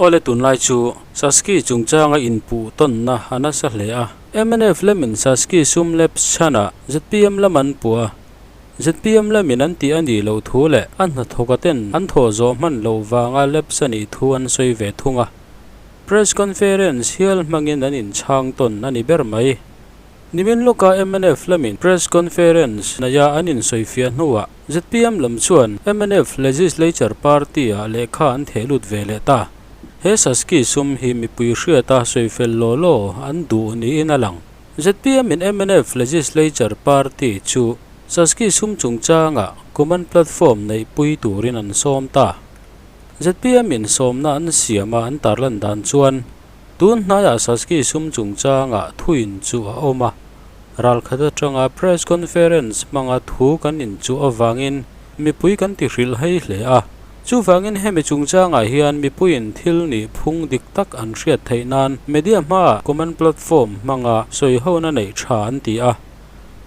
Awle tunlai chu Saski chungchanga inpuh tawnna a nasa hle a. Mnf lamin Saski sum lapse chhanah zpm lam an puh a. Zpm lamin an tih a nih loh thu leh a hnathawka ten an thawh zawh hman loh vanga lapse a nih thu an sawi ve thung a. Press conference hial hmangin an inchhang tawn a ni ber mai. Nimin lawka mnf lamin Press Conference neia an insawifiah hnuah zpm lam chuan mnf Legislature Party-ah lehkha an theh lut ve leh ta. He Saski sum hi mipui hriata sawifel law law an duh niin a lang. Zpm in mnf Legislature Party chu Saski sum chungchangah Common Platform neihpui turin an sawm ta. Zpm in sawmna an siama an tarlan dan chuan Tun hnaiah Saski sum chungchangah thuin chu a awm a, ralkhat atanga press conference hmanga thu kan inchuh avangin mipui kan ti hrilh hei hle a. Chuvangin hemi chungchangah hian mipuiin thil nih phung dik tak an hriat theih nan media hmaah common platform hmanga sawihona neih tha an ti a.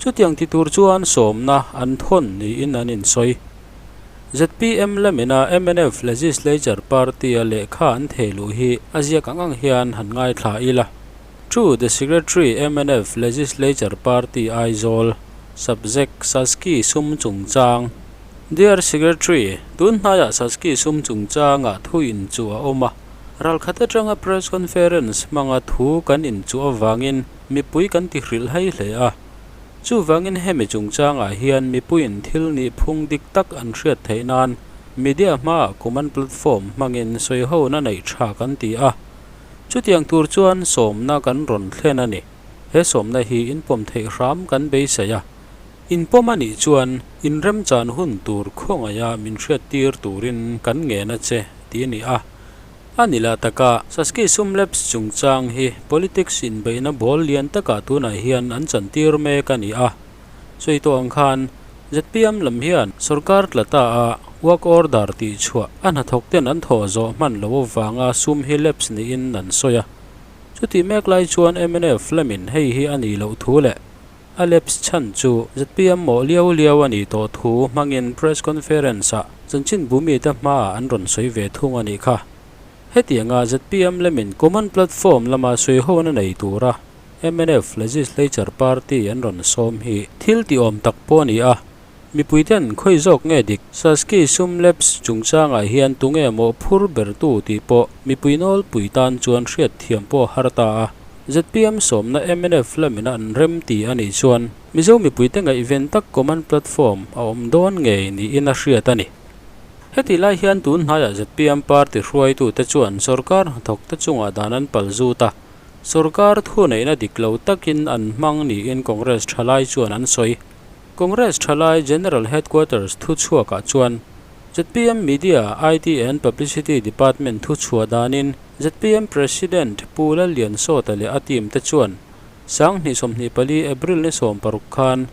Chutiang ti tur chuan sawmna an thawn niin an insawi. Zpm lamina mnf Legislature Party-a lehkha an theh luh hi a ziak ang ang hian han ngaithla ila. To the Secretary mnf Legislature Party Aizawl, Subject, Saski sum chungchang Dear Secretary, tun hnaiah Saski sum chungchangah thu inchuh a awm a. Ralkhat atanga Press Conference hmanga thu kan inchuh avangin mipui kan ti hrilh hai hle a. Chuvangin hemi chungchangah hian mipuiin thil nih phung dik tak an hriat theih nan media hmaah common platform hmangin sawihona neih tha kan ti a. Chutiang tur chuan sawmna kan rawn thlen a ni. He sawmna hi inpawm theih hram kan beisei a. Inpawm a nih chuan inremchan hun tur khawngaiha min hriattir turin kan ngen a che ti a ni a. A ni lah taka, Saski sum lapse chungchang hi politics inbeihna bawl lian takah tunah hian an chantir mek a ni a. Sawi tawh ang khan, zpm lam hian sorkar tla ta a work order tih chhuah a hnathawk ten an thawh zawh hman loh avanga sum hi lapse niin an sawi a. Chutih mek lai chuan mnf lamin hei hi a nih loh thu leh A lapse chhan chu zpm mawh liau liau a nih tawh thu hmangin press conference-ah chanchinbu mite hmaah an rawn sawi ve thung a nih kha. Hetianga zpm lemin common platform lama sawihoan a nei tura mnf Legislature Party an rawn sawm hi thil tihawm tak pawh a ni a, mipuiten khawi zawk nge dik? Saski sum lapse chungchangah hian tunge mawh phur bertu tih pawh mipui nawlpui tan chuan hriatthiam pawh a har ta a. Zpm sawmna mnf lamina an rem ti a nih chuan Mizo mipuite ngaihven tak common platform a awm dawn ngei niin a hriat a ni. Hetih lai hian tun hnaiah zpm party hruaitute chuan sorkar hnathawkte chungah dan an pal zut a, sorkar thuneihna dik lo takin an hmang niin Congress thalai chuan an sawi. Congress thalai General Headquarters thuchhuakah chuan zpm Media, IT and Publicity Department thuchhuah danin zpm President Pu Lalliansawta leh a team te chuan Sanghnih 24 April ni 16 khan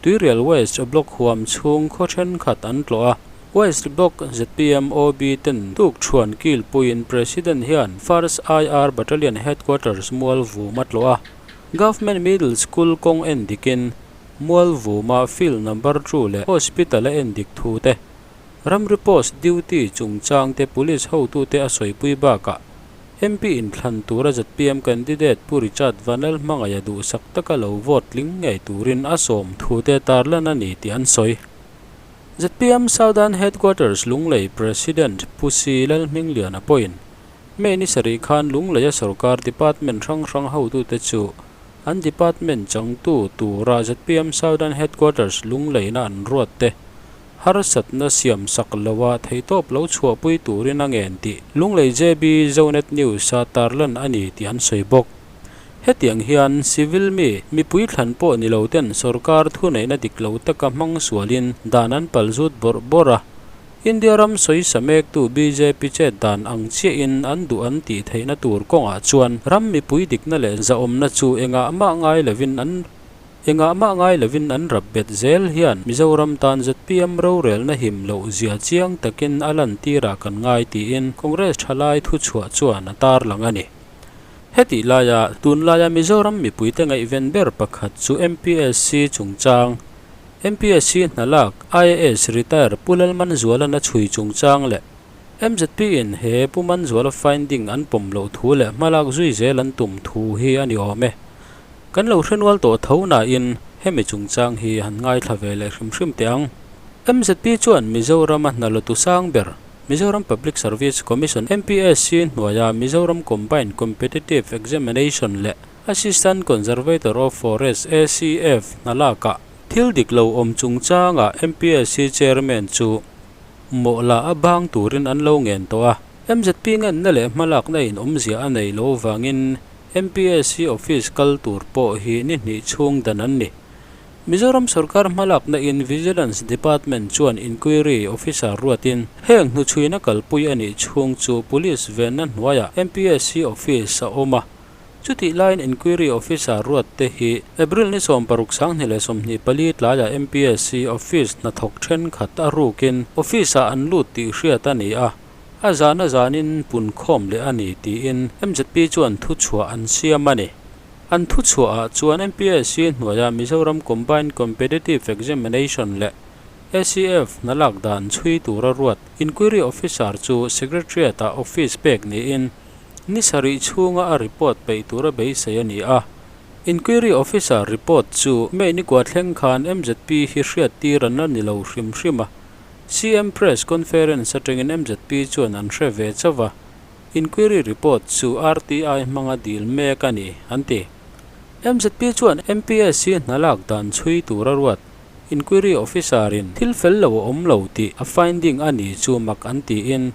Tuirial West Block huam chhung khaw thenkhat an tlawh a. West Block zpm OB ten tuk thuan kil puiin President hian First IR Battalion Headquarters Mualvum a tlawh a. Government Middle School kawng en dikin Mualvuma field number two leh hospital a en dik thu te, Ramri post duty chungchang te police hotute a sawipui bakah MP inthlan tura zpm candidate Pu Richard Vanlal hmangaih a duhsak taka lo vote tling ngei turin a sawm thu te tarlan a ni tih an sawi. Zpm Southern Headquarters Lunglei President Pu Si Lalhmingliana pawhin May ni sarih khan Lungleia sorkar department hrang hrang hotute chu an department changtu tura zpm Southern Headquarters Lungleina an ruat te harsatna siam sak loa theihtawp lo chhuahpui turin a ngen tih Lunglei JB Zonet News a tarlan a ni tih an sawi bawk. Hetiang hian civil mi mipui thlan pawh ni lo ten sorkar thuneihna dik lo taka hmang sualin dan an pal zut bawrh bawrh a. India ram sawi sa mektu bjp chet dan ang chiahin an duh an tih theihna tur kawngah chuan ram mipui dikna leh zahawmna chu engah mah ngai lovin an Engah mah ngai lovin an rap bet zel hian Mizoram tan zpm rorelna him loh zia chiang takin a lantirah kan ngai tiin Congress thalai thuchhuah chuan a tarlang a ni. Hetih laia tunlaia Mizoram mipuite ngaihven ber pakhat chu MPSC chungchang, MPSC hnalak IAS retire Pu Lalmanzuala'n a chhui chungchang leh. MZP in he Pu Manzuala finding an pawm loh thu leh hmalak zui zel an tum thu hi a ni awm e. Kan lo hre nual tawh tho nain hemi chungchang hi han ngaithla ve leh hrim hrim teh ang. MZP chuan Mizorama hna la tu sang ber, Mizoram Public Service Commission, MPSC, hnuaia Mizoram Combined Competitive Examination leh Assistant Conservator of Forest, ACF, hna lakah thil dik lo awm chungchangah MPSC Chairman chu mawhla a bang turin an lo ngen tawh a. MZP ngenna leh hmalakna in awmzia a nei lo vangin MPSC office kal tur pawh hi ni hnih chhung dan an ni. Mizoram sorkar hmalakna in Vigilance Department chuan Inquiry Officer ruatin heng hnuchhuina kalpui a nih chhung chu Police venna hnuaiah MPSC office a awm a. Chutih laiin Inquiry Officer ruat te hi April ni 6 2024 tlaiah MPSC office hnathawk thenkhat a rukin office ah an lut tih hriat a ni a, a zan a zanin punkhawm leh a ni tiin MZP chuan thuchhuah an siam a ni. An thuchhuahah chuan MPSC hnuaia Mizoram Combined Competitive Examination leh ACF hna lak dan chhui tura ruat Inquiry Officer chu Secretariat-ah office pek niin ni sarih chhunga a report peih tura beisei a ni a. Inquiry Officer report chu May ni kua thleng khan MZP hi hriat tir an la ni lo hrim hrim a. CM Press Conference atangin MZP chuan an hre ve chauh a. Inquiry report chu RTI hmanga dil mek a ni, an ti. MZP chuan MPSC hna lak dan chhui tura ruat Inquiry Officer-in thil fel lo a awm lo tih a finding a ni chu mak an tiin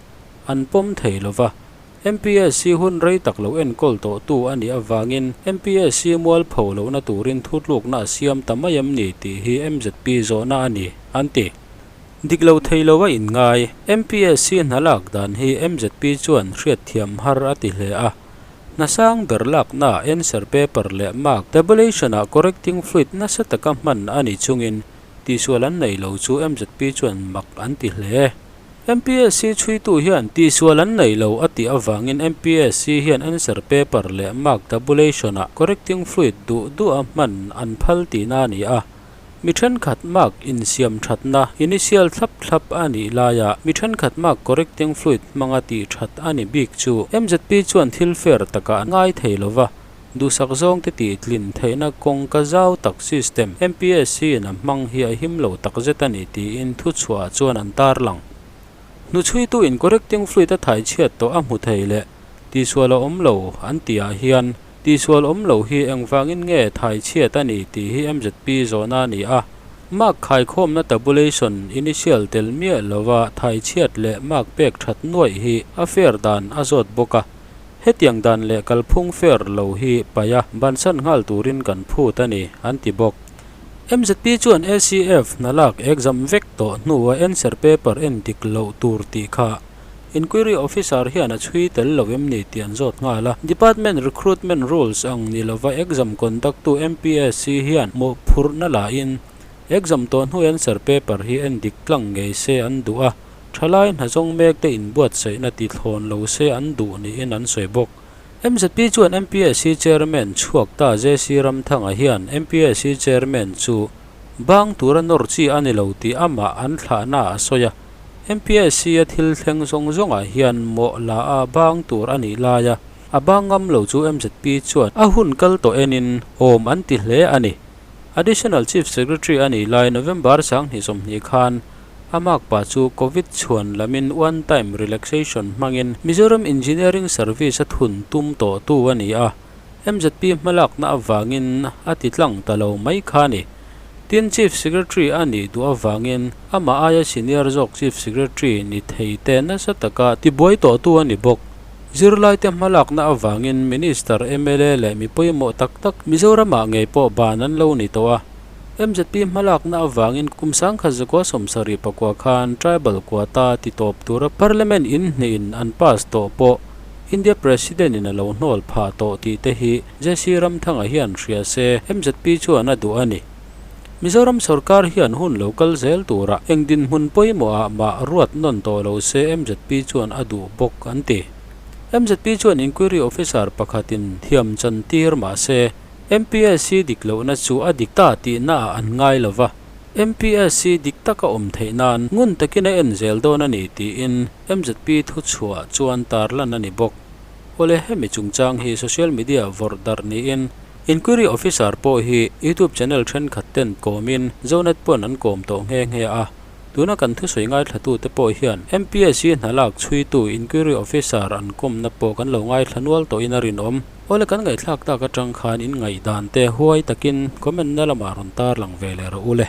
an pawm thei lo va. MPSC hun rei tak lo enkawl tawhtu a nih avangin MPSC mualpho lohna turin thutlukna a siam ta mai em ni tih hi MZP zawhna a ni, an ti. Dik lo thei lo a inngai. MPSC hna lak dan hi MZP chuan hriatthiam har a ti hle a. Hna sang ber laknaah answer paper leh mark tabulation-ah correcting fluid nasa taka hman a ni chungin tihsual an nei lo chu MZP chuan mak an ti hle. MPSC chhuitu hian tihsual an nei lo a tih avangin MPSC hian answer paper leh mark tabulation-ah correcting fluid duh duha hman an phal tihna a ni a. Mi thenkhat mark insiam thatna initial thlap thlap a nih laia mi thenkhat mark correcting fluid hmanga tih that a ni bik chu MZP chuan thil fair takah a ngai thei lo va, duhsak zawngte tih tlin theihna kawngka zau tak system MPSC in a hmang hi a him lo takzet a ni tiin thuchhuah chuan an tarlang. Hnuchhuitu in correcting fluid a thaichhiat tawh a hmu thei leh tihsual a awm lo an tihah hian Tihsual awm lo hi engvangin nge thai chhiat a ni tih hi MZP zawhna a ni a. Mark khaikhawmna tabulation initial tel miah lova thai chhiat leh mark pek that nuaih hi a fair dan a zawt bawk a. Hetiang dan leh kalphung fair lo hi paih a bansan nghal turin kan phut a ni, an ti bawk. MZP chuan ACF hna lak exam vek tawh hnua answer paper en dik loh tur tih kha Inquiry Officer hian a chhui tel lo em ni tih an zawt nghal a. Department Recruitment Rules ang ni lova exam conduct tu MPSC hian mawhphurhna lahin exam tawh hnu answer paper hi en dik tlang ngei se an duh a, thalai hna zawng mek te inbuatsaihna ti thlawn lo se an duh niin an sawi bawk. MZP chuan MPSC Chairman chhuak ta JC Ramthanga hian MPSC Chairman chu bang tura nawr chi a ni lo tih amah an thlahna a sawi a. MPSC a thil thleng zawng zawngah hian mawh la a bang tur a nih lai a, a bang ngam lo chu MZP chuan a hun kal tawh enin awm an ti hle a ni. Additional Chief Secretary a nih lai November 2020 khan a makpa chu Covid chhuan lamin one time relaxation hmangin Mizoram Engineering Service a thun tum tawhtu a ni a. MZP hmalakna avangin a ti tlang ta lo mai kha a ni. Tin, Chief Secretary a nih duh avangin amah aia senior zawk Chief Secretary ni thei te nasa taka tibuai tawhtu a ni bawk. Zirlaite hmalakna avangin Minister, mla leh mi pawimawh tak tak Mizoramah ngei pawh ban an lo ni tawh a. MZP hmalakna avangin kum 1979 khan Tribal Quota ti tawp tura Parliament in hnihin an pass tawh pawh India President in a lo hnawl phah tawh tih te hi JC Ramthanga hian hria se MZP chuan a duh a ni. Mizoram sorkar hian hun lo kal zel turah eng dinhmun pawimawh ah mah ruat nawn tawh lo se MZP chuan a duh bawk an ti. MZP chuan Inquiry Officer pakhatin thiam chan tir mah se MPSC dik lohna chu a dik ta tihna ah an ngai lo va. MPSC dik taka awm theih nan ngun takin a en zel dawn a ni tiin MZP thuchhuah chuan tarlan a ni bawk. Awle hemi chungchang hi social media vawrh darh niin Inquiry Officer pawh hi YouTube channel thenkhat ten kawmin Zonet pawn an kawm tawh nghe nghe a. Tuna kan thusawi ngaithlatute pawh hian MPSC hna lak chhuitu Inquiry Officer an kawmna pawh kan lo ngaithla nual tawhin a rinawm. Awle kan ngaihthlak tak atang khan in ngaihdan te huai takin comment na lamah rawn tarlang ve leh rawh u le.